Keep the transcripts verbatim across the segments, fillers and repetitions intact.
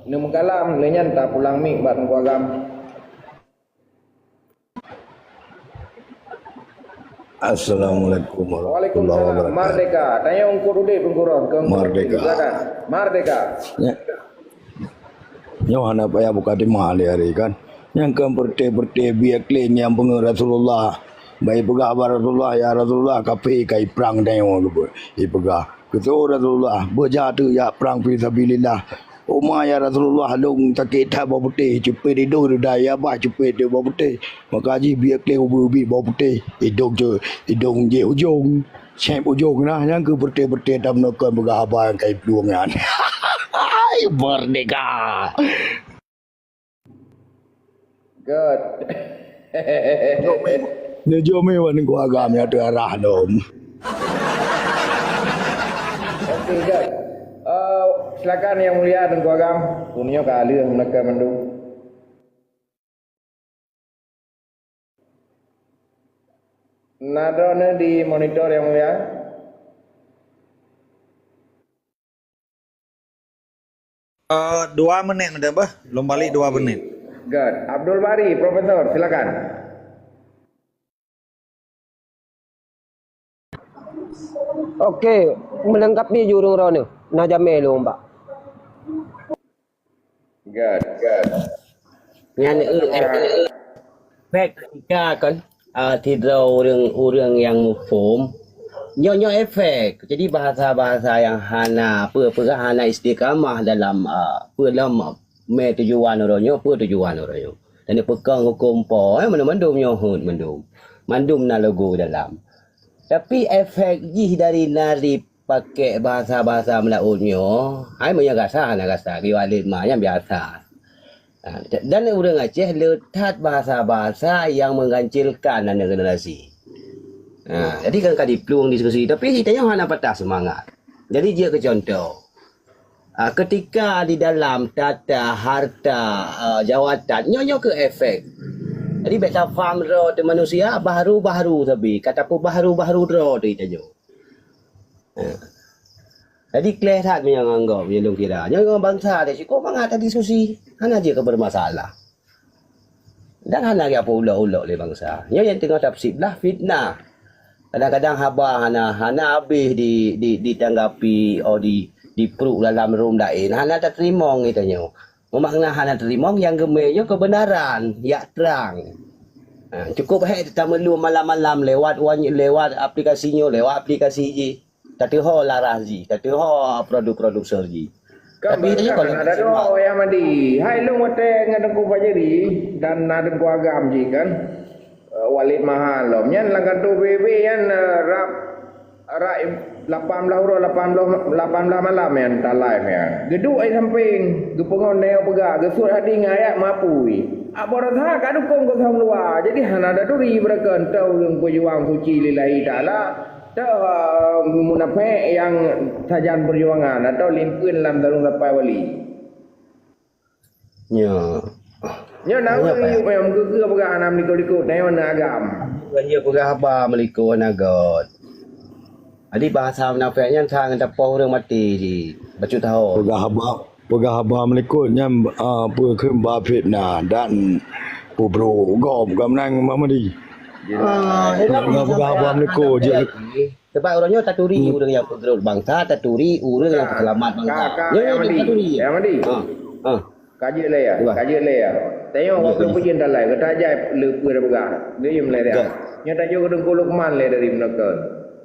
Neumeukalam, lheueh nyan tapulang mic bak Teungku Agam. Assalamualaikum warahmatullahi Waalaikumsalam. Wabarakatuh. Merdeka. Tanyong keu udép Teungku Roh, keu Merdeka. Silakan. Merdeka. Ya. Nyoe hana payah buka timah lé hari kan. Nyang keu peureuté-peureuté biet klen nyang peungeut Rasulullah. Bak ipeugah bak Rasulullah, "Ya Rasulullah, kafé ka iprang tanyoe," geupeue. Ipeugah, "Keusoe Rasulullah, beujak teuk jak prang fi sabilillah." "Oma, ya Rasulullah, lôn sakét that boh putéh, cupet idong duda, ya bah cupet boh putéh." Maka jih biet klen ubit-ubit boh putéh, idong je, idong jih ujong, sép ujong nah, nyang keu peureuté-peureuté tam nokon peugah haba nyang ka iplueng nyan. Hai, merdeka! Good. Neujok mé wan Teungku Agam nyang teuarah lom. Okey, good. Eh, silakan Yang Mulia Teungku Agam. Ulôn nyoe ka lheueh meuneuka mandum. Na droeneuh di monitor, Yang Mulia? Eh, dua menit meunan bah. Lom balik dua menit. Good. Abdul Bari, Profesor, silakan. Okey, meulengkapi ju ureueng droeneuh. Na jamé lôn, Pak. Good, good. Nyan, eh, eh, eh, efek ketika kan, ah, sidroe ureueng, ureueng nyang muphom. Nyoe, nyoe efek. Jadi bahasa-bahasa nyang hana, peue, peugah hana istiqamah dalam, ah, peue lom, mé tujuan uroe nyoe, peue tujuan uroe nyoe. Dan dipeukong huköm Po, eh, mandum-mandum nyoe hot mandum. Mandum na logo dalam. Tapi efek jih dari nari pakai bahasa-bahasa meulaôt nyoe, hai meunyoe gasa hana gasa, geuyue alet ma nyan biasa. Ha, dan ureueng Aceh le that bahasa-bahasa nyang menggancilkan aneuk generasi. Ha, jadi kan ka diplueng diskusi, tapi tanyoe hana patah seumangat. Jadi jeuet keu contoh, ha, ketika di dalam tata harta, ha, jawatan, nyoe, nyoe keu efek. Jadi bèk tafaham droe teuh manusia bahru-bahru sabe, ka tapeubahru-bahru droe teuh tanyoe. Ha. Jadi kleh that meunyoe ngon gob, meunyoe lôn kira. Nyoe ngon bansa teuh sikok mangat tadiskusi, hana jeuet keu beureumasalah. Dan hana geujak peu ulok-ulok lé bansa. Nyoe nyang teungoh tapeusiet blah fitnah. Kadang-kadang haba hana, hana habéh di, di, ditanggapi, oh, di, dipruek dalam rum laén. Hana tateurimong geutanyoe. Meumakna hana teurimong nyang geumé nyoe keubeunaran, jak trang. Ha, cukup hék tameulue malam-malam lewat wan-, lewat aplikasi nyoe, lewat aplikasi jih. Tateuho laras jih, tateuho produk-produk sor jih. Kan tapi bahkan tanyoe kalau ada doa Yahmadi. Hai lôn watèe ngon Teungku Fajri dan na Teungku Agam jih kan. Eh, Walid Maha lom. Nyan lam kantô B B B nyan, eh, rab, rab lapan blah uroe, lapan blah, lapan blah malam nyan ta live nyan. Geuduek di sampéng, geupeungon nyoe peugah, geusuet hadih ngon ayat mapui. Abah rasa ka dukong kosong dua. Jadi hana taturi beureukon teu ureueng peujuang suci lillahi taala, teu, eh, munafék nyang sajan peujuangan atau limpeuen lam sarong sapai wali. Nyoe. Nyoe na ureueng yub nyang meukeue-keue peugah hana meulikot-likot, na nyoe na agam. Nyoe peugah haba meulikot hana göt. Jadi bahasa munafék nyan sa ngon tapoh ureueng maté jih bacut tahôn. Peugah haba, peugah haba meulikot nyan, ah, peue kheun ba fitnah dan peubroh gob ka meunan Muhammadi. Ah, peugah haba meulikot jih. Sabab uroe nyoe taturi ureueng nyang peugeurot bansa, taturi ureueng nyang peuseulamat bansa. Ka, ka, nyoe, nyoe Ahmadi, taturi. Ahmadi. Ha. Ha. Ka jeuet lé ya, ka jeuet lé ya. Tanyoe waktu peujeuet dalam, gata jai le peue dah peugah. Geuyue meuléré. Nyoe tajok keu Teungku Lukman lé dari Meunokon.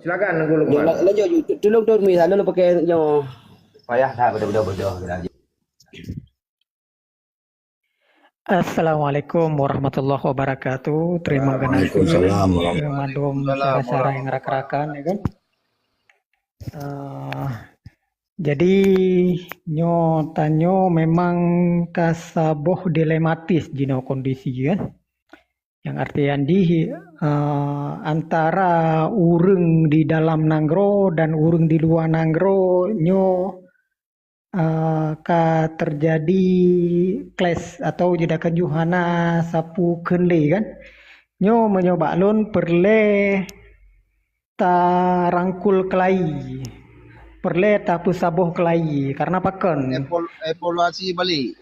Silakan Teungku Lukman. Lanjut, tulông turun mi, lalu pakai nyoe. Payah that beudôh-beudôh. Assalamualaikum warahmatullahi wabarakatuh. Terima kasih. Waalaikumsalam warahmatullahi wabarakatuh. Mandum syedara-syedara nyang rakan-rakan, ya kan? Eh, jadi, nyoe tanyoe memang ka saboh dilematis jinoe kondisi, ya. Yang artian jih, eh, antara ureueng di dalam nanggroe dan ureueng di luwa nanggroe nyoe eh, ka teujadi clash atau jeuet keu hana sapeue kheun lé kan. Nyoe meunyoe bak lôn peureulée tarangkul keulai. peureulée tapeusaboh keulayi karena pakon. Evaluasi balik.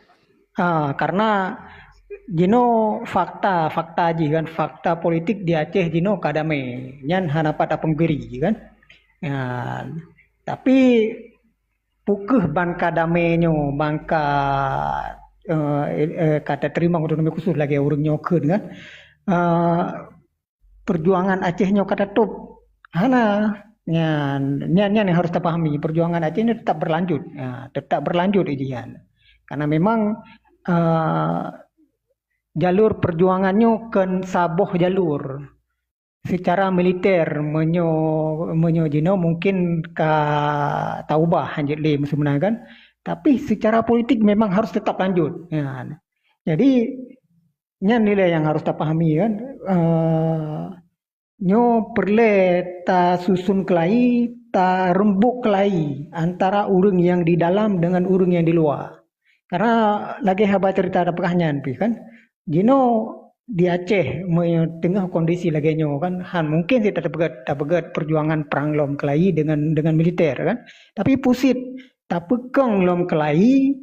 Ah, karena jinoe fakta, fakta jih kan, fakta politik di Aceh jinoe ka damé. Nyan hana pat tapungkiri kan. Ya, tapi pukeuh ban ka damé nyoe, ban ka eh, eh, ka tateurimong otonomi khusus lagée ureuëng nyoe kheun kan. Eh, perjuangan Aceh nyoe ka tatôb. Hana. Nyan, nyan, nyan yang harus tapahami. Perjuangan Aceh ini tetap berlanjut. Ya, tetap berlanjut ijian. Karena memang uh, jalur perjuangan nyoe kan saboh jalur. Secara militer menyo menyo jino mungkin ka taubah hanjeuet lé meuseumana kan. Tapi secara politik memang harus tetap lanjut. Ya. Jadi nyan nilai yang harus tapahami kan. Uh, nyoe peureulée tasusun keulayi, tareumbok keulayi antara ureuëng yang di dalam dengan ureuëng yang di luar. Karena lagée haba cerita tapeugah nyan pih kan. Jinoe di Aceh teungoh kondisi lagée nyoe kan, han mungkin sit tapeugét tapeugét perjuangan perang lom keulayi dengan dengan militer kan. Tapi pusit tapeukong lom keulayi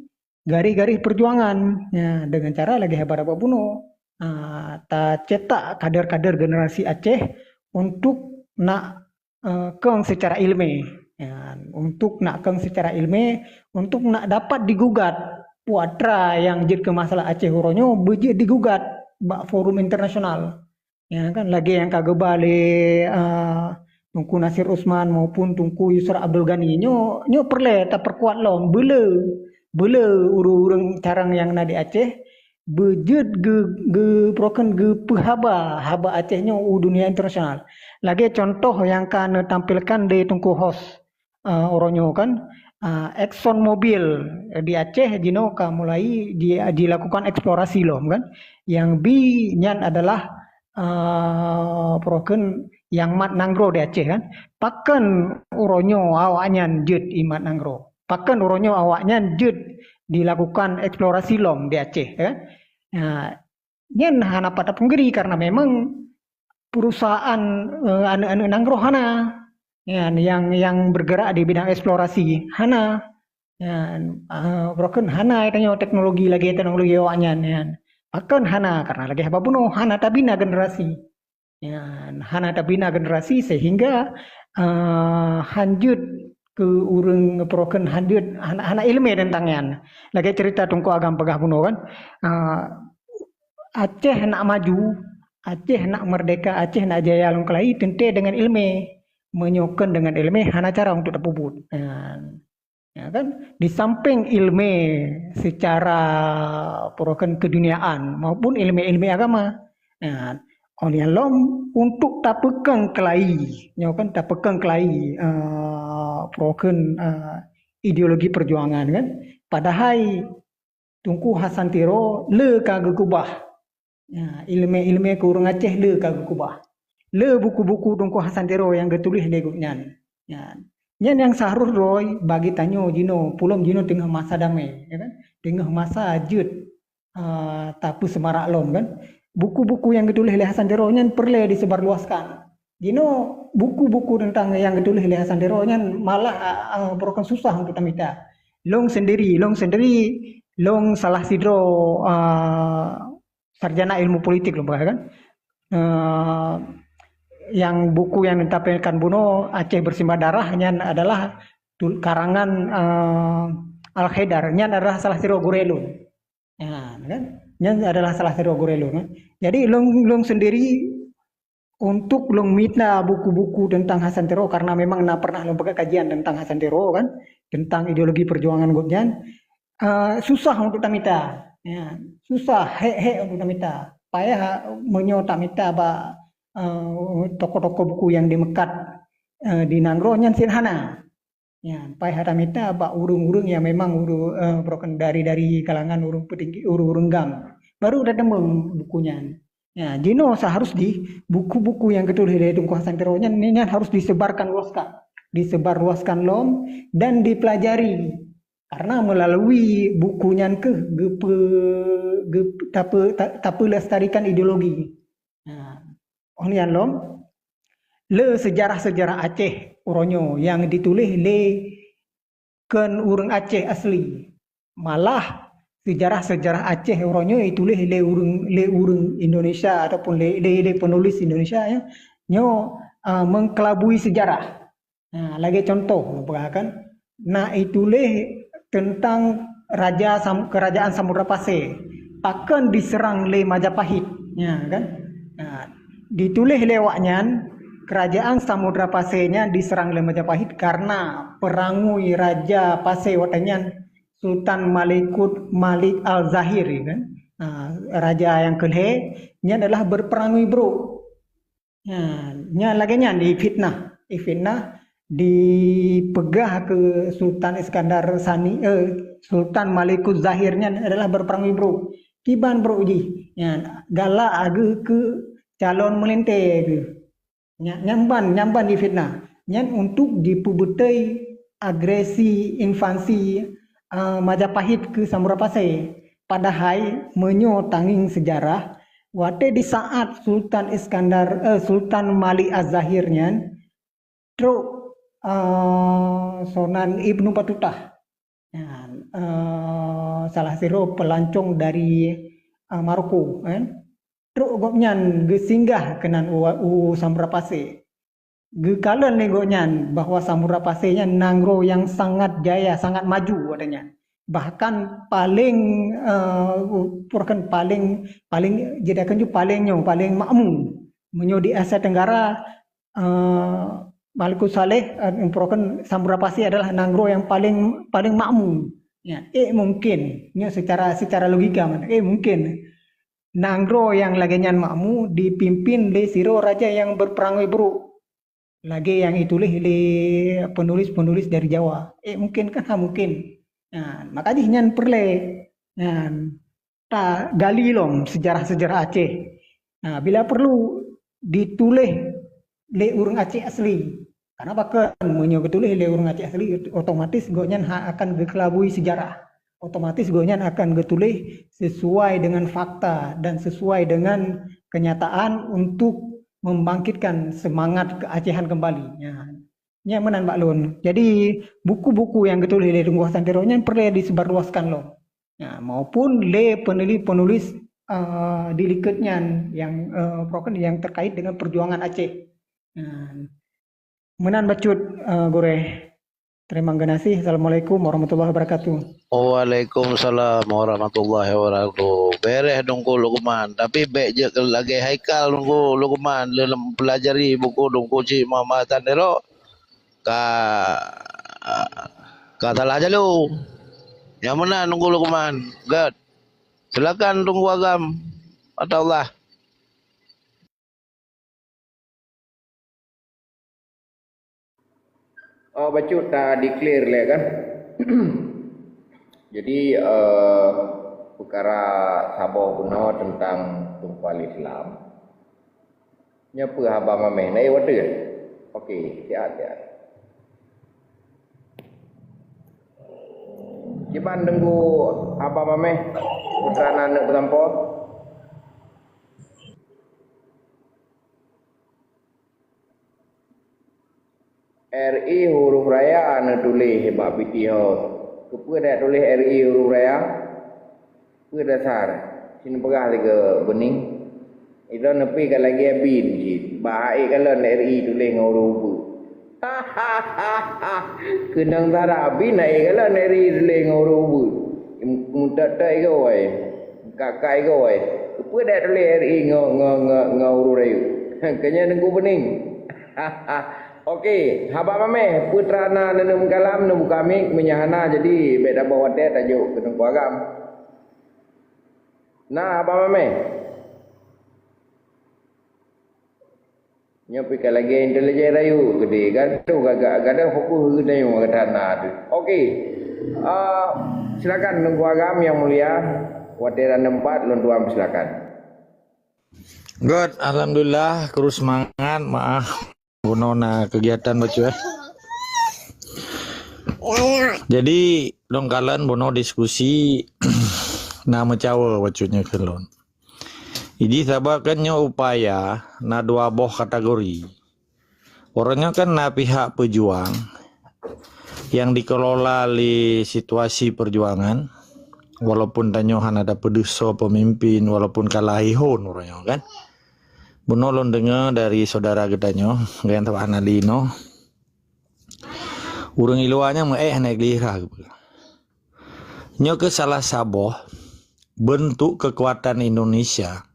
garis-garis perjuangan ya, dengan cara lagée haba bunoe. Ha, tacetak kader-kader generasi Aceh untuk nak uh, kong secara ilmiah. Ya, untuk nak kong secara ilmiah, untuk nak dapat digugat putra yang jeuet ke masalah Aceh uroe nyoe beujeuet digugat bak forum internasional. Ya kan lagi yang ka geuba lé uh, Tungku Nasir Usman maupun Tungku Yusra Abdul Ghani nyoe nyoe perle taperkuat lom bele bele ureuëng-ureuëng carang yang na di Aceh beujeuet geuproken geupeuhaba haba Aceh nyoe u dunia internasional. Lagée contoh nyang ka neutampilkan lé Teungku Hos uh, uroe nyoe kan, uh, Exxon Mobil di Aceh jinoe ka mulai di, dilakukan eksplorasi lom kan. Yang bi nyan adalah uh, proken yang mat nanggroe di Aceh kan. Pakon uroe nyoe awaknyan jeuet imat nanggroe. Pakon uroe nyoe awaknyan jeuet dilakukan eksplorasi lom di Aceh kan. Nah, nyan hana pat tapungkiri karena memang perusahaan uh, aneuk-aneuk nanggroe hana. Ya, yang yang bergerak di bidang eksplorasi hana. Ya, uh, broken hana tanyoe teknologi lagi teknologi awaknyan ya. Pakon hana karena lagi haba bunoe hana tabina generasi. Ya, hana tabina generasi sehingga uh, hanjut ke urung broken hanjut hana, hana ilmu tentang yan. Lagi cerita Tungku Agam pegah bunoe kan. Uh, Aceh nak maju, Aceh nak merdeka, Aceh nak jaya lom keulayi tente dengan ilmu. Meunyoe kon dengan ilmu hana cara untuk tapeubuet. Ya kan? Di samping ilmu secara perokan keduniaan maupun ilmu-ilmu agama. Nah, oleh lom untuk tapeukong keulayi, nyoe kan tapeukong keulayi uh, perokan uh, ideologi perjuangan kan. Padahai Tungku Hasan Tiro le ka geukubah. Ya, ilmu-ilmu ke urang Aceh le ka geukubah. Le buku-buku Tungku Hasan Tiro yang geutulis lé gobnyan. Ya. Nyan yang saharus roi bagi tanyoe jinoe, pulom jinoe teungoh masa damai, ya kan? Teungoh masa jeuet uh, tapi semarak lom kan. Buku-buku yang geutulis lé Hasan Tiro nyan perle disebarluaskan. Jinoe buku-buku tentang yang geutulis lé Hasan Tiro nyan malah uh, uh, susah untuk tamita. Long sendiri, long sendiri, long salah sidro uh, sarjana ilmu politik loh kan. Uh, yang buku yang ditampilkan bunoe Aceh bersimbah darah nyan adalah karangan uh, Al Khaidar. Nyan adalah salah sidro gurelun. Ya, kan? Nyan adalah salah sidro gurelun. Kan? Jadi long long sendiri untuk long mita buku-buku tentang Hasan Tiro karena memang na pernah long peugah kajian tentang Hasan Tiro kan, tentang ideologi perjuangan gobnyan. Uh, susah untuk tamita. Ya, susah hek-hek untuk tamita. Payah meunyoe tamita bak uh, toko-toko buku yang di Mekat uh, di Nanggroe nyan sederhana. Ya, pai hata mita bak ureuëng-ureuëng yang memang ureuëng uh, dari dari kalangan ureuëng petinggi ureuëng-ureuëng gam. Baru dah tembung buku nyan. Ya, jinoe seharus di buku-buku yang ketulis dari Tungku Hasan Tiro nyan, nyan harus disebarkan luaskan. Disebar luaskan lom dan dipelajari. Karena melalui buku nyan ke gepe, gepe tape, tape lestarikan ideologi. Nah, oh nian lom le sejarah-sejarah Aceh uronyo yang ditulis le kon ureuëng Aceh asli. Malah seujarah-seujarah Aceh uroe nyoe ituléh lé ureuëng, lé ureuëng Indonesia ataupun lé, lé, lé penulis Indonesia, ya. Nyoe, ah, mengkelabui sejarah. Nah, lagée contoh, peugah kan, na ituléh teuntang raja Sam-, kerajaan Samudra Pasé, pakon diserang lé Majapahit, ya kan? Nah, dituléh lé awaknyan, kerajaan Samudra Pasé nyan diserang lé Majapahit karena perangui raja Pasé watée nyan Sultan Malikut Malik Al-Zahir, ya kan? Nah, raja nyang keulhée nyan adalah berperangui brok. Nyan, nyan lagée nyan difitnah. Difitnah, dipeugah keu Sultan Iskandar Sani, eh, Sultan Malikuz Zahir nyan adalah berperangui brok. Kiban brok jih? Nyan, galak geuh keu calon meulintée geuh. Nyan, nyan ban, nyan ban difitnah. Nyan untuk jipeubeutôi agresi invasi, eh, Majapahit keu Samudra Pasé. Padahai meunyoe tangieng seujarah, watée di saat Sultan Iskandar, eh, Sultan Malik Az-Zahir nyan trok, eh, Sunan Ibnu Batutah. Nyan, eh, salah sidroe peulancong dari, eh, Maroko, kan. Trok gobnyan geusinggah keunan u, u Samudra Pasé. Geukalon lé gobnyan bahwa Samudra Pasé nyan nanggroe nyang sangat jaya, sangat maju watée nyan. Bahkan paleng, eh, u-, purken paleng, paleng, jadi akan ju paleng nyoe, paleng makmu. Meunyoe di Asia Tenggara, eh, Malikus Saleh, eh, purken Samudra Pasé adalah nanggroe nyang paleng, paleng makmu. Ya, eh mungkin, nyoe secara, secara logika mana, eh mungkin. Nanggroe nyang lagée nyan makmu dipimpin lé sidroe raja nyang berperangui brok, lagée nyang ituléh lé penulis-penulis dari Jawa. Eh, mungkin kan? Ha, mungkin. Nah, maka jih nyan peureulée, nyan, tagali lom seujarah-seujarah Aceh. Nah, bila perlu dituléh lé ureuëng Aceh asli. Karena pakon, meunyoe geutuléh lé ureuëng Aceh asli, otomatis gobnyan ha-, akan geukelabui seujarah. Otomatis gobnyan akan geutuléh sesuai dengan fakta dan sesuai dengan kenyataan untuk membangkitkan semangat keacehan kembali. Nyan, nyan meunan bak lôn. Jadi, buku-buku nyang geutuléh lé Teungku Hasan Tiro nyan peureulée disebarluaskan lom. Ya, maupun lé penulis-penulis, eh, di likot nyan nyang, eh, pokoknya yang terkait dengan perjuangan Aceh. Nah, meunan bacut, eh, gurée. Terima kasih. Assalamualaikum warahmatullahi wabarakatuh. Waalaikumsalam warahmatullahi wabarakatuh. Bereh Teungku Lukman, tapi bék jeuet lagée Haikal Teungku Lukman lé lom pelajari buku Teungku Cik Muhammad Hasan Tiro. Ka, ka salah jalur. Nyang meunan Teungku Lukman. Gét. Silakan Teungku Agam. Ataullah. Oh, bacut ta declare lé kan. Jadi, eh, peukara saboh bunoe teuntang Teungku Al Islam. Nyoe peue haba mameh, na ék watée? Oke, siat, siat. Kiban Teungku haba mameh, putra na aneuk peusampoe? R I huruf raya neutuléh bak piti ho. Keupeue dak tuléh R I huruf raya? Peue dasar? Sineuk peugah lé keu beuning. Idroe neupi ka lagée bin cit. Bah ék kalon R I tuléh ngon huruf beuet. Keunong dara bin ék kalon R I tuléh ngon huruf beuet. Meutot-tot igoe. Kakai goe. Keupeue dak tuléh R I ngon, ngon, ngon, ngon huruf rayeuk? Keunyan Teungku beuning. Oke, haba mameh, putra na neuneuem kalam, neubuka mik, meunyo hana jadi bék tabah watée tajok keu Teungku Agam. Na haba mameh. Nyoe pih ka lagée intelijen rayeuk geude, gadoh gagak, gadoh fokus geutanyoe gata na teuh. Oke. Ah, silakan Teungku Agam yang mulia, watée na teumpat lôn tuan silakan. Good, alhamdulillah, terus semangat, maaf. Bunoe na kegiatan bacut, eh. Jadi, lôn kalon bunoe diskusi na meucawa bacut nyoe keu lôn. Jadi, sabab kan nyoe upaya na dua boh kategori. Uroe nyoe kan na pihak peujuang, nyang dikelola lé situasi perjuangan, walaupun tanyoe hana tapeudeuh soe pemimpin, walaupun ka lahé hon uroe nyoe kan. Bunoe lôn deungoe dari saudara geutanyoe, nyang teuh hana linoe. Ureuëng iluwa nyan meuéh hana geulira geupeugah. Nyoe keuh salah saboh bentuk kekuatan Indonesia.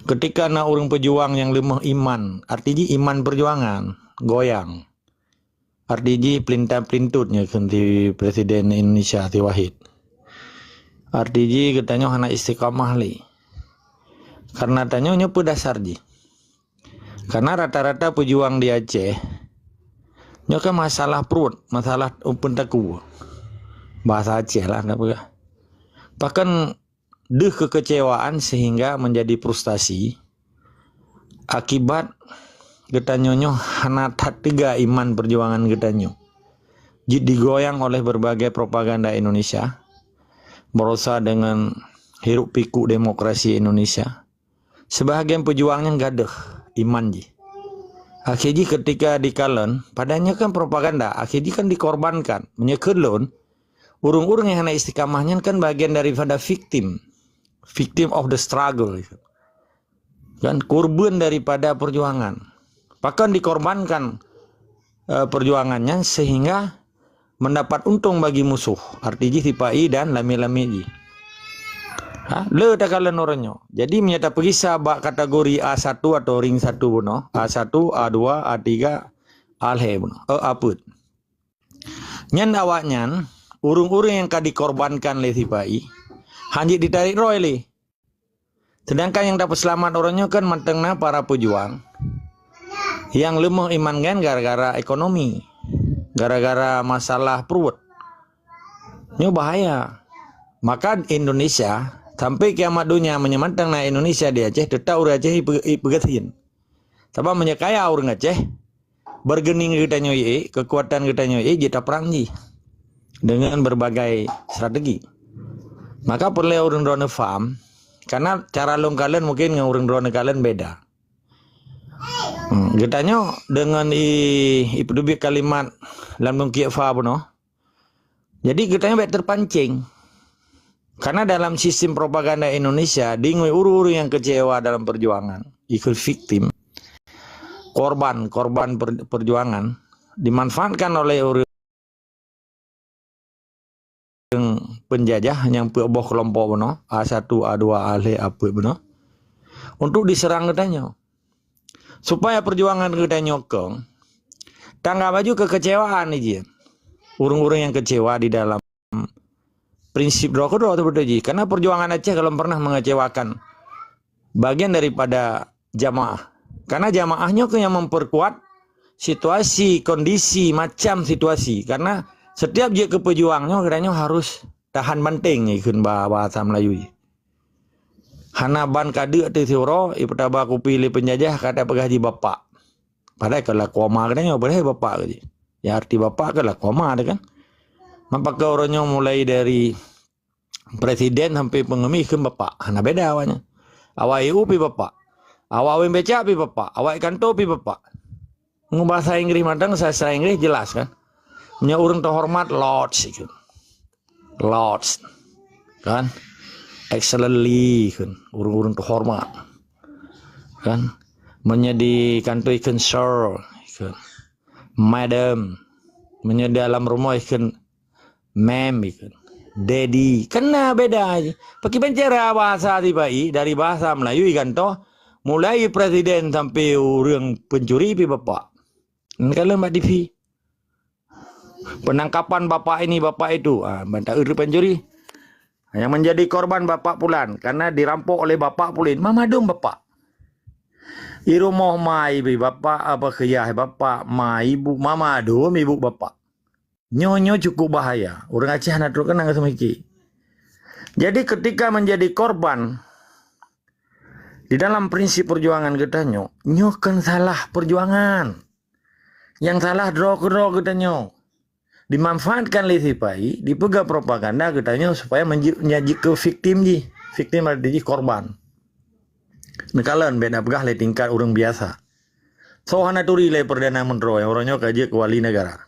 Ketika na ureuëng pejuang nyang leumoh iman, arti jih iman perjuangan, goyang. Arti jih pelintan-pelintut nyoe kheun si Presiden Indonesia si Wahid. Arti jih geutanyoe hana istiqamah lé. Karena tanyoe nyoe peue dasar jih. Karena rata-rata pejuang di Aceh nyoe kan masalah pruet, masalah upeuen takue. Bahasa Aceh lah nak peugah. Bahkan deuh kekecewaan sehingga menjadi frustasi akibat geutanyoe nyoe hana that teuga iman perjuangan geutanyoe. Jeuet digoyang oleh berbagai propaganda Indonesia, berusaha dengan hiruk pikuk demokrasi Indonesia. Sebahagian pejuang nyang gadôh iman jih. Akhé jih ketika dikalon, padahal nyoe kan propaganda, akhé jih kan dikorbankan. Meunyoe keu lôn, ureuëng-ureuëng nyang hana istiqamah nyan kan bagian daripada victim. Victim of the struggle. Kan korban daripada perjuangan. Bahkan dikorbankan eh, perjuangan nyan sehingga mendapat untung bagi musuh. Arti jih sipa-i dan lamiet-lamiet jih. Ha? Le takalon uroe nyoe. Jadi meunyoe tapeugisa bak kategori A satu atau ring satu bunoe, A satu, A dua, A tiga, A lhèe bunoe. Eh, A peuet. Nyan awaknyan, ureuëng-ureuëng nyang ka dikorbankan lé sipa-i, hana jeuet ditarék droe lé. Sedangkan nyang tapeuseulamat uroe nyoe kan mantong na para pejuang nyang leumoh iman nyan gara-gara ekonomi, gara-gara masalah pruet. Nyoe bahaya. Maka Indonesia, sampai kiamat donya meunyoe mantong na Indonesia di Aceh, teutap ureuëng Aceh ipeu-, ipeugasien. Sabab meunyoe kaya ureuëng Aceh, bargaining geutanyoe ié, kekuatan geutanyoe ié, jeuet taprang jih dengan berbagai strategi. Maka peureulée ureuëng droeneuh faham, karena cara lôn kalon mungkin ngon ureuëng droeneuh kalon beda. Hmm, geutanyoe dengan i, ipeuteubiet kalimat lam lôn kiek fa bunoe. Jadi geutanyoe bék terpancing. Karena dalam sistem propaganda Indonesia, dingui ureuëng-ureuëng nyang kecewa dalam perjuangan, ikut victim, korban, korban per-, perjuangan, dimanfaatkan oleh ureuëng penjajah nyang peuet boh kelompok bunoe, A satu, A dua, A lhèe, A peuet bunoe, untuk diserang geutanyoe. Supaya perjuangan geutanyoe kong, tanggap laju kekecewaan jih. Ureuëng-ureuëng nyang kecewa di dalam prinsip droe keudroe teuh beutôi jih. Karena perjuangan Aceh golom pernah mengecewakan bagian daripada jamaah. Karena jamaah nyoe keuh nyang memperkuat situasi, kondisi, macam situasi. Karena setiap jeuet keu pejuang nyoe, geutanyoe harus tahan banting, ikheun ba-, bahasa Melayu jih. Hana ban kadeuk teuh siuroe, ipeutaba kupi lé penjajah, ka tapeugah jih bapak. Padahai ka lakoe ma geutanyoe, padahai bapak keu jih. Ya, arti bapak ka lakoe ma teuh kan. Maka uroe nyoe mulai dari presiden sampai pengemis kheun bapak. Hana beda awaknyan. Awak U U pih bapak. Awak awéng becak pih bapak. Awak kanto pih bapak. Ngon bahasa Inggris mantong, sastra Inggris jelas kan. Meunyoe ureuëng teuhoreumat, Lord, sikheun. Lord. Kan? Excellently, kan? Ureuëng-ureuëng teuhoreumat. Kan? Meunyoe di kanto ikheun Sir, ikheun Madam. Meunyoe di dalam rumoh ikheun Ma'am, ikheun Daddy. Kan na beda jih. Pakiban cara bahasa sipa-i, dari bahasa Melayu igantoh, mulai presiden sampai ureuëng pencuri pih bapak. Kalon bak T V. Penangkapan bapak ini, bapak itu. Ah, ban taeu pencuri. Yang menjadi korban bapak pulan karena dirampok oleh bapak pulan. Mamadum bapak. I rumoh ma ibu bapak, apa khiyah bapak, ma ibu, mamadum ibu bapak. Nyoe-nyoe cukup bahaya. Ureuëng Aceh hana trok keunang seumiki. Jadi ketika menjadi korban di dalam prinsip perjuangan geutanyoe, nyoe kan salah perjuangan. Nyang salah droe keudroe geutanyoe. Dimanfaatkan lé sipa-i, dipeugah propaganda geutanyoe supaya menji-, menjadi ke victim jih. Victim arti jih korban. Neukalon bék na peugah lé tingkat ureuëng biasa. Soe hana turi lé Perdana Menteri, uroe nyoe ka jeuet keu wali negara.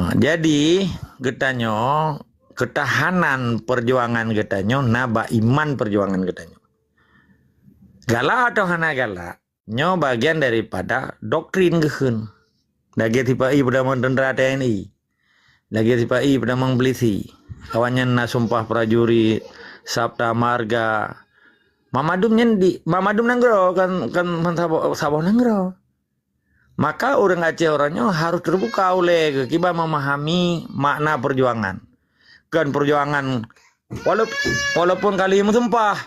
Ha, jadi geutanyoe, keutahanan peujuangan geutanyoe na bak iman peujuangan geutanyoe. Galak atau hana galak, nyoe bagian daripada doktrin geukheun. Lagée sipa-i peudamong teuntra T N I. Lagée sipa-i peudamong polisi. Awaknyan na sumpah prajurit, sabta marga. Mamadum nyan di, mamadum nanggroe kan, kan saboh, saboh nanggroe. Maka ureuëng Aceh uroe nyoe harôh teubuka ulée geuh kiban memahami makna peujuangan. Kon peujuangan walau-, walaupun kali meusumpah.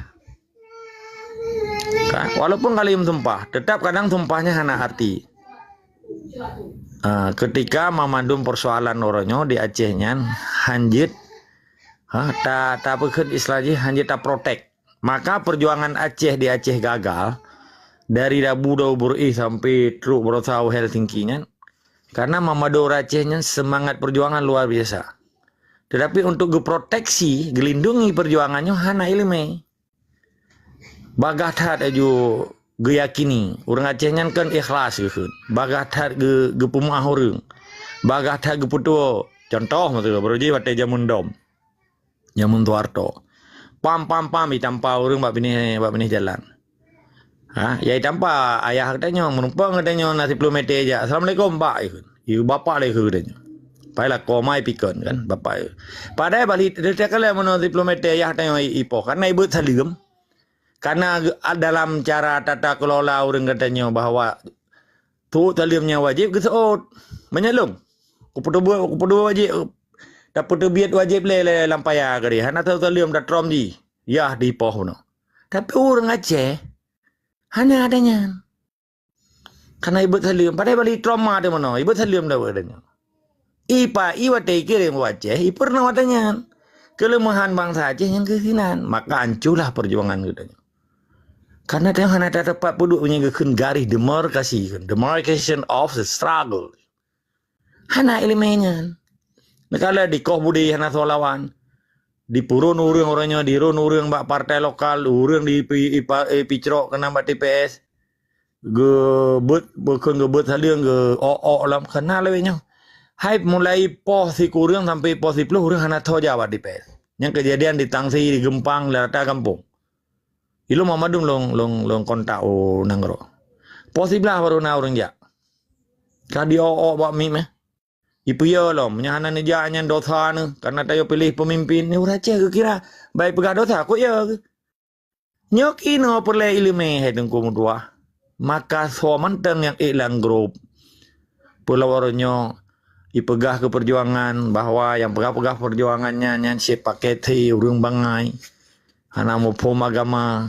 Kan? Walaupun kali meusumpah, tetap kadang sumpahnya hana arti. Ah, ketika mamandum persoalan uroe nyoe di Aceh nyan, hanjeuet, ha, ta, ta peukheun istilah jih, hanjeuet ta protek. Maka perjuangan Aceh di Aceh gagal, dari Dabu Dabu Burih sampai trok berusaha u Helsinki nyan, karena mamandum ureuëng Aceh nyan semangat perjuangan luar biasa. Tetapi untuk geuproteksi, geulindungi perjuangan nyoe hana iéleumé. Bagaih that aju geuyakini, ureuëng Aceh nyan kan ikhlas geukheun. Bagaih that geu-, geupeumeu'ah ureuëng. Bagaih that geupeutuwoe. Contoh, maksud, baroe jih watée jameun dom. Jameun Soeharto. Pam, pam, pam, itampa ureuëng bak binéh, bak binéh jalan. Ha, ya itampa ayah geutanyoe, meurumpok geutanyoe na siploh meter jak. "Assalamualaikum, Pak," ikheun. "Iya, Bapak," lé ikheun geutanyoe. Pai lakoe mai pikon kan, Bapak. Padahai bali teuka lé meunoe siploh meter ayah geutanyoe i-, ipoh. Karena ibeuet saleuem. Karena ge-, a-, dalam cara tata kelola ureuëng geutanyoe bahwa tuwoe saleuem nyang wajéb geuseuôt. Meunyoe lôn, kupeuteubiet, kupeuteubiet wajéb, tapeuteubiet wajéb lé, lé lam paya keudeh. Hana tuwoe saleuem tatrom jih. Yah dipoh bunoe. Tapi ureuëng Aceh, hana ada nyan. Karena ibeuet saleuem, padahai bali trauma teuh meunoe, ibeuet saleuem dah buet nyoe. Ipa-i watée ikirém u Aceh, ipeurunoe watée nyan. Keuleumahan bansa Aceh nyang keusinan, maka anculah peujuangan geutanyoe. Karena tanyoe hana teumpat peuduek nyang geukheun garéh demarkasi, demarcation of the struggle. Hana iéleumé nyan. Neukala dikoh budi hana soe lawan. Dipurun ureuëng uroe nyoe, dirun ureuëng bak partai lokal, ureuëng di pi-, ipa-, eh, picrok keunan bak T P S. Geubeuet, bukon geubeuet saleuem, geu-ok-ok lam kana lawét nyoe. Hai mulai poh sikureueng sampai poh siploh ureuëng hana tho jak bak T P S. Nyang keujadian di Tangsi, di Geumpang, di rata gampông. Ilôn mamandum lôn, lôn, lôn kontak u nanggroe. Poh siblaih baru na ureuëng jak. Ka di-ok-ok bak miet meh. Ipeuyô lom, meunyoe hana neujak nyan dosa neuh, karena tanyoe piléh peumimpin. Ni ureuëng Aceh geukira, bai peugah dosa, kok ya geuh. Nyoe kinoe peureulée iéleumé hai Teungku meutuah. Maka soe mantong nyang ék lam grup, peulawar nyoe ipeugah keu peujuangan bahwa nyang peugah-peugah peujuangan nyan, nyan cit pakai thé ureuëng bangai, hana muphom agama.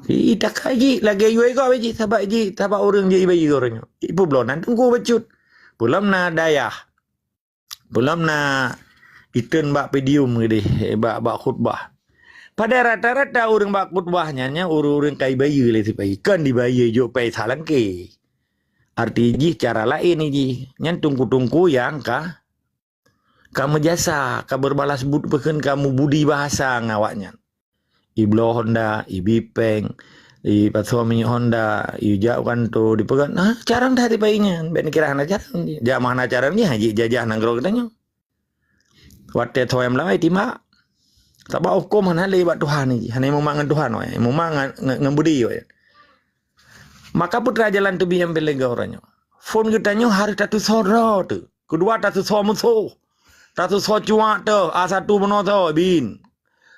Ih, takai jih, lagèe yue gob jih, sabab jih, sabab ureueng jih ibayeue uroe nyoe. Ipeubloe nan teungku bacut. Peulom na dayah. Peulom na iteun bak podium keudeh, bak, bak khutbah. Padahai rata-rata ureueng bak khutbah nyan, nyan ureueng-ureueng ka ibayeue lé sipai. Kon dibayeue jok pai salangke. Arti jih cara laén jih. Nyan teungku-teungku nyang ka ka meujasa, ka berbalas bud-, peukheun ka meubudi bahasa ngon awaknyan. Ibloe honda, ibipeng, ipasoe minyeuk honda, ijak u kantô, dipeugah, "Nah, carông that ipai nyan." Bèk neukira hana carông jih. Jak meuhana carông jih, jijajah nanggroe geutanyoe. Watèe tho nyang meulawai timbak. Sabab hukôm hana lé bak Tuhan jih, hana mumat ngon Tuhan wai, mumat ngon, ngon, ngon budi wai. Maka peue teuma jalan teubiet nyang peureulèe uroe nyoe. Phôn geutanyoe harôh tatusoe droe teuh. Keudua tatusoe musoh. Tatusoe cuak teuh, a satu bunoe tho bin.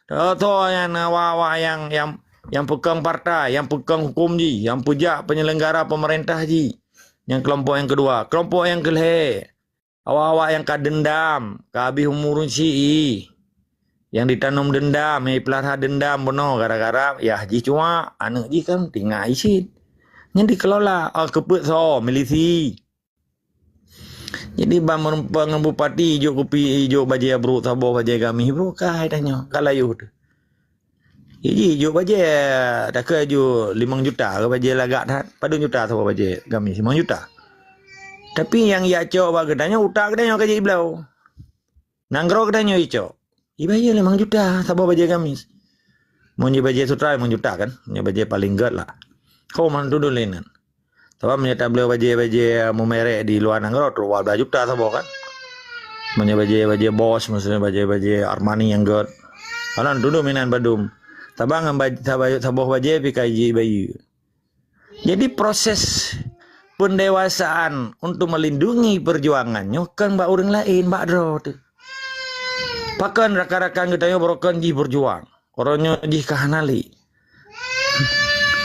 Tatusoe nyang awak-awak nyang, nyang, nyang peukong partai, nyang peukong hukôm jih, nyang peujak peunyelenggara peumeurintah jih. Nyang keulompok nyang keudua. Keulompok nyang keulhèe, awak-awak nyang ka deundam, ka habéh umu ureueng sie. Nyang ditanom deundam, nyang jipeulara deundam bunoe gara-gara yah jih cuak, aneuk jih kan tinggai cit. Nyan dikelola, oh, keupeuet soe, milisi. Jadi ban meureumpok ngon bupati ijok kupi, ijok bajèe brôk saboh, bajèe gamis brôk, ka hai tanyoe, ka layoh teuh. Jadi ijok bajèe, takheun ijok limong juta ke bajèe lagak that. Padum juta saboh bajèe gamis, limong juta. Tapi nyang ijak cok bak geutanyoe, utak geutanyoe ka jibloe. Nanggroe geutanyoe icok. Ibayeue limong juta saboh bajèe gamis. Meunyoe bajèe sutra limong juta kan? Meunyoe bajèe paleng gèt lah. Ho man tudong lé nyan. Sabab meunyoe tabloe bajèe-bajèe meumerek di luwa nanggroe, trok dua blah juta saboh kan? Meunyoe bajèe-bajèe Boss, maksudnya bajèe-bajèe Armani nyang gèt. Alon tudong minan padum. Sabab ngon baj-, saba-, saboh bajèe pih ka jibayeue. Jadi proses pendewasaan untuk melindungi perjuangan nyoe kon bak ureueng laén, bak droe teuh. Pakon rakan-rakan geutanyoe baroe kon jih berjuang, uroe nyoe jih ka hana lé.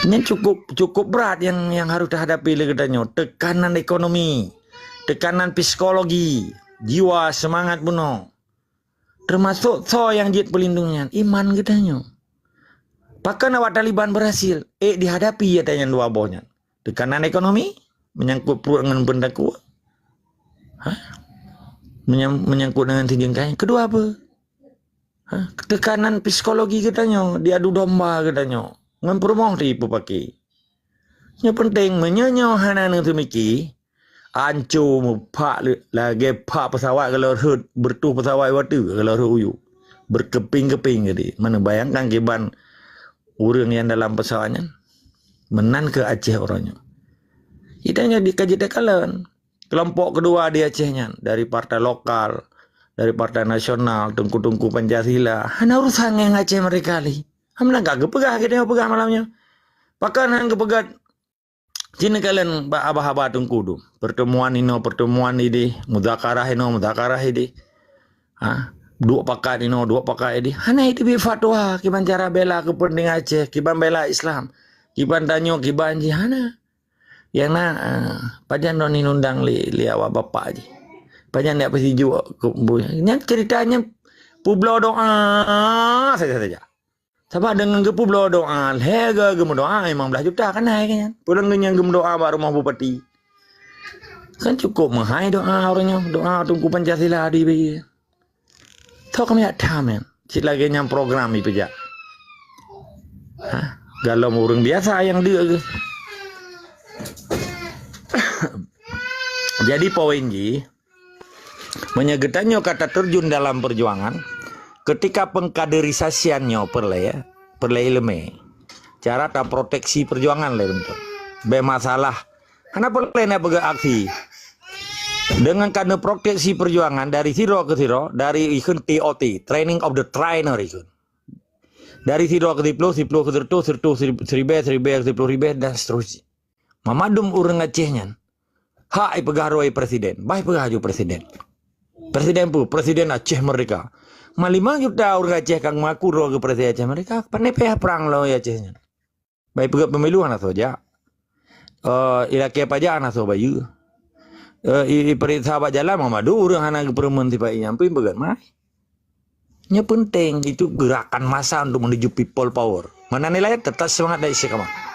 Nyan cukup, cukup brat nyang, nyang harôh tahadapi lé geutanyoe. Tekanan ekonomi, tekanan psikologi, jiwa, semangat bunoe. Teumasok soe nyang jeuet peulindong nyan, iman geutanyoe. Pakon awak Taliban berhasil? Ék dihadapi ata nyang dua boh nyan. Tekanan ekonomi, menyangkut pruet ngon peundaku. Ha? Menyang-, menyangkut dengan sijeueng kain. Keudua apa? Ha? Tekanan psikologi geutanyoe, diadu domba geutanyoe. Ngon peurumoh teuh ipeupake. Nyang penting, meunyoe nyoe hana neuteumiki, anco meuphak le-, lagèe phak pesawat kalau rhot, beureutoh pesawat watèe kalau rhot u yup. Berkeping-keping jadi. Mana bayangkan kiban ureueng nyang dalam pesawat nyan. Meunan keuh Aceh uroe nyoe. Ita nyoe di-, ka jiteukalon. Kelompok keudua di Aceh nyan, dari partai lokal, dari partai nasional, teungku-teungku Pancasila. Hana urusan ngon Aceh merdeka lé. Hana ka geupeugah, geutanyoe peugah malam nyoe. Pakon han geupeugah Ci neukalon bak haba-haba teungku dum. Pertemuan inoe, pertemuan idéh, muzakarah inoe, muzakarah idéh. Ha? Duek pakat inoe, duek pakat idéh. Hana iteubiet fatwa kiban cara bela keupeuntengan Aceh, kiban bela Islam. Kiban tanyoe, kiban jih hana. Nyang na, ah, pajan droeneuh undang lé, lé awak bapak jih. Pajan jak peusijuek keu bu-, nyan cerita nyan peubloe doa saja-saja. Sabab deungon geupeubloe doa, lhèe geu-, geumeudoa limong blaih juta kan hai nyan. Peue lom geuh nyan geumeudoa bak rumoh bupati. Kan cukup meuhai doa ureueng nyoe, doa Teungku Pancasila di bagi. Tho kami jak tham nyan. Cit lagèe nyan program ipeujak. Ha? Galom ureueng biasa nyang deuk geuh. Jadi poin jih, meunyoe geutanyoe ka taterjun dalam perjuangan, ketika pengkaderisasian nyoe peureulèe, peureulèe ileumèe. Cara taproteksi perjuangan lé beutôi. Bèk masalah. Hana peureulèe na peugah aksi. Deungon ka neuproteksi perjuangan dari sidroe keu sidroe, dari ikheun T O T, training of the trainer ikheun. Dari sidroe keu siploh, siploh keu seureutôh, seureutôh seri-, siribèe, siribèe keu siploh ribèe, dan seterusnya. Mamandum ureueng Aceh nyan hak ipeugah droe presiden. Bah ipeugah aju presiden. Presiden peue? Presiden Aceh Merdeka. Ma limong juta ureueng Aceh ka mengaku droe keu presiden Aceh Merdeka. Pane payah prang lom Aceh nyan. Bah ipeugah pemilu hana soe jak. Eh, ilakèe pajak hana soe bayeue. Eh, i-, ipeuriksa bak jalan mamandum ureueng hana geupeureumeun sipa inyan pih beugat mai. Yang penting itu gerakan massa untuk menuju people power. Meunan ilée, teutap seumangat dan istiqamah.